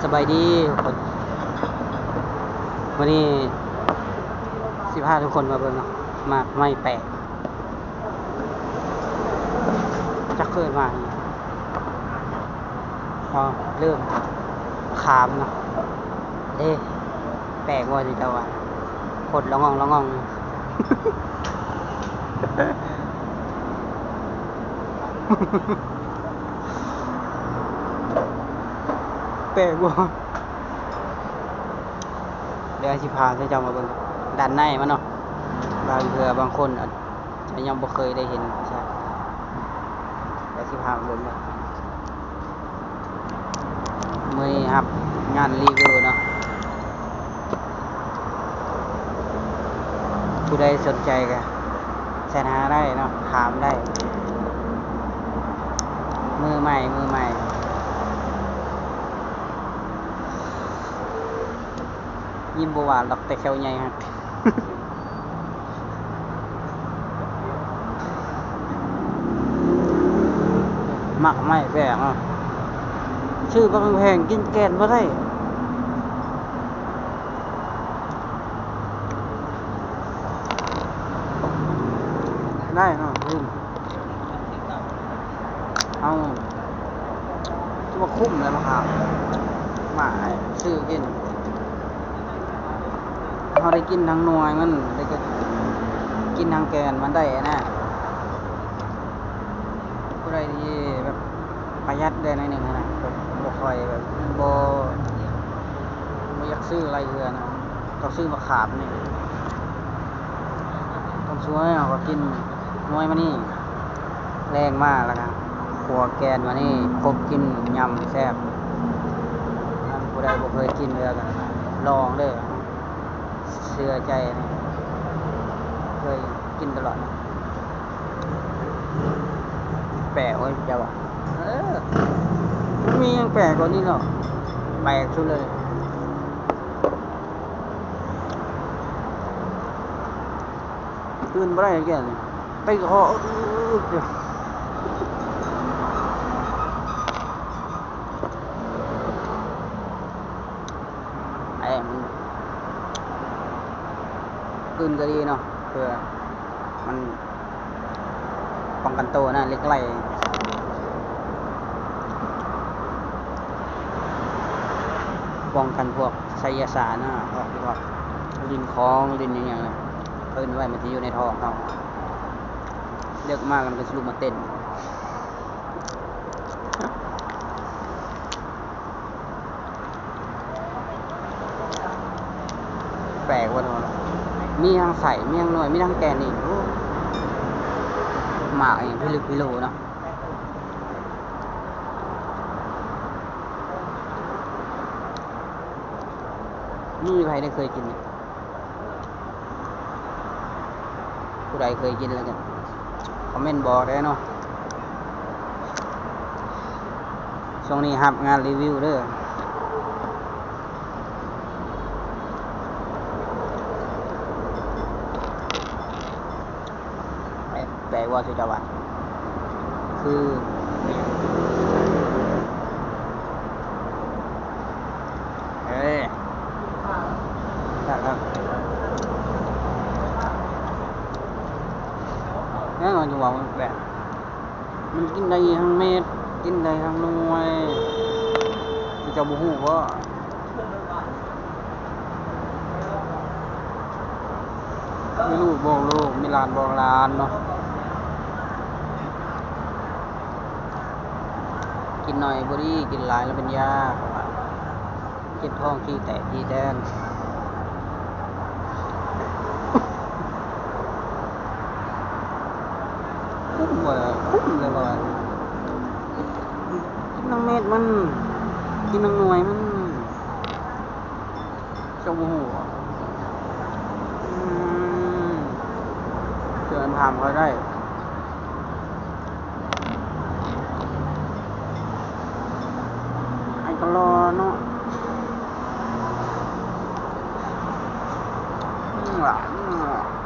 ສະບາຍດີທຸກຄົນ, ມື້ນີ້ຊິພາທຸກຄົນມາເບິ່ງເນາະ ໝາກໄມ້ແປກ ຈັກເອີ້ນວ່າຫຍັງ. ເອົາ ເລີ່ມ ມະຂາມເນາະ. ເດ້ ແປກບໍ່ເຈົ້າວ່າ ພົດລະງ່ອງລະງ່ອງ. ແປກບໍ່? ດຽວຊິພາເຈົ້າມາເບິ່ງດ້ານໃນມັນເນາະ, ບາງເທື່ອບາງຄົນອາດຈະຍັງບໍ່ເຄີຍໄດ້ເຫັນ ດຽວຊິພາມາເບິ່ງເນາະ. ມື້ນີ້ຮັບງານຣີວິວເນາະ, ຜູ້ໃດສົນໃຈກະແຊັດຫາໄດ້ເນາະ, ຖາມໄດ້. ມືໃໝ່ ມືໃໝ່. ຍິ້ມບໍ່ຫວານດອກ ແຕ່ແຂ້ວໃຫຍ່ຫັ້ນ. ໝາກໄມ້ແປກເນາະ, ຊື້ບັກແພງໆ ກິນແກ່ນບໍ່ໄດ້. ໄດ້ເນາະ ເຮົາ ຖືວ່າຄຸ້ມແລ້ວ ມາຂາມ ມາຊື້ກິນ. ເຮົາໄດ້ກິນທັງໜ່ວຍມັນ ແລ້ວກໍກິນທັງແກ່ນມັນໄດ້ນະ. ຜູ້ໃດທີ່ແບບປະຢັດໄດ້ໜ້ອຍໜຶ່ງນະ ແບບບໍ່ຄ່ອຍ ແບບບໍ່ ບໍ່ຢາກຊື້ຫຼາຍເທື່ອນະ ຕ້ອງຊື້ມາຂາມນີ້. ຕອນສວຍເຮົາກໍກິນໜ່ວຍມານີ້ ແລງມາແລ້ວກໍຂົ້ວແກ່ນມານີ້ ຄົບກິນ ຍຳແຊບ. ຄັນຜູ້ໃດບໍ່ເຄີຍກິນເທື່ອກໍລອງເດີ້ ເຊື່ອໃຈ ເຄີຍກິນຕະຫຼອດ. ແປກເວີ້ຍ ເຈົ້າວ່າ ເອີ ມັນມີຫຍັງແປກກວ່ານີ້ເນາະ? ແປກສຸດເລີຍ. ຕື່ນບໍ່ໄດ້ແກ່ນີ້ ຕິກະເພາະ ອືກໆ ຢູ່. ແອ ມັນ ກືນກໍດີເນາະ ເພື່ອມັນປ້ອງກັນໂຕນະ ເຫຼັກໄຫຼ ປ້ອງກັນພວກໄສຍະສາດນະ ພວກ ພວກຫຼິ້ນຂອງຫຼິ້ນອີ່ຫຍັງນະ ເອີ້ນໄວ້ມັນຊິຢູ່ໃນທ້ອງເຮົາ ເລິກມາແລ້ວມັນກໍຊິລຸກມາເຕັ້ນ. ແປກວ່າເນາະ ມີທັງໄສ້ ມີທັງໜ່ວຍ ມີທັງແກ່ນອີກ. ໂອ້ ໝາກອີ່ຫຍັງພິລຶກພິໂລເນາະ. ມີໃຜໄດ້ເຄີຍກິນ? ຜູ້ໃດເຄີຍກິນແລ້ວກໍຄອມເມັນບອກແດ່ເນາະ. ຊ່ວງນີ້ຮັບງານຣີວິວເດີ້. ແປກ ແປກບໍ່ ເຈົ້າວ່າ ຄື ເອີ ແຊບຄັກ. ແນ່ນອນ ຈະເວົ້າແບບ ມັນກິນໄດ້ທັງເມັດ ກິນໄດ້ທັງໜ່ວຍ ເຈົ້າບໍ່ຮູ້ບໍ? ມີລູກບອກລູກ ມີຫຼານບອກຫຼານເນາະ. ກິນໜ້ອຍບໍ່ດີ ກິນຫຼາຍແລ້ວເປັນຢາ ເຂົາວ່າ ເຈັບທ້ອງ ຂີ້ແຕກ ຂີ້ແຕນ. ຄຸ້ມບໍ່? ຄຸ້ມແລ້ວວ່າ ກິນທັງເມັດມັນ ກິນທັງໜ່ວຍມັນ. ເຈົ້າບໍ່ຮູ້ບໍ? ອືມ ເຊີນຖາມຂ້ອຍໄດ້. ໄອ້ກະລໍເນາະ. ອືມ ຫວານ ອືມ.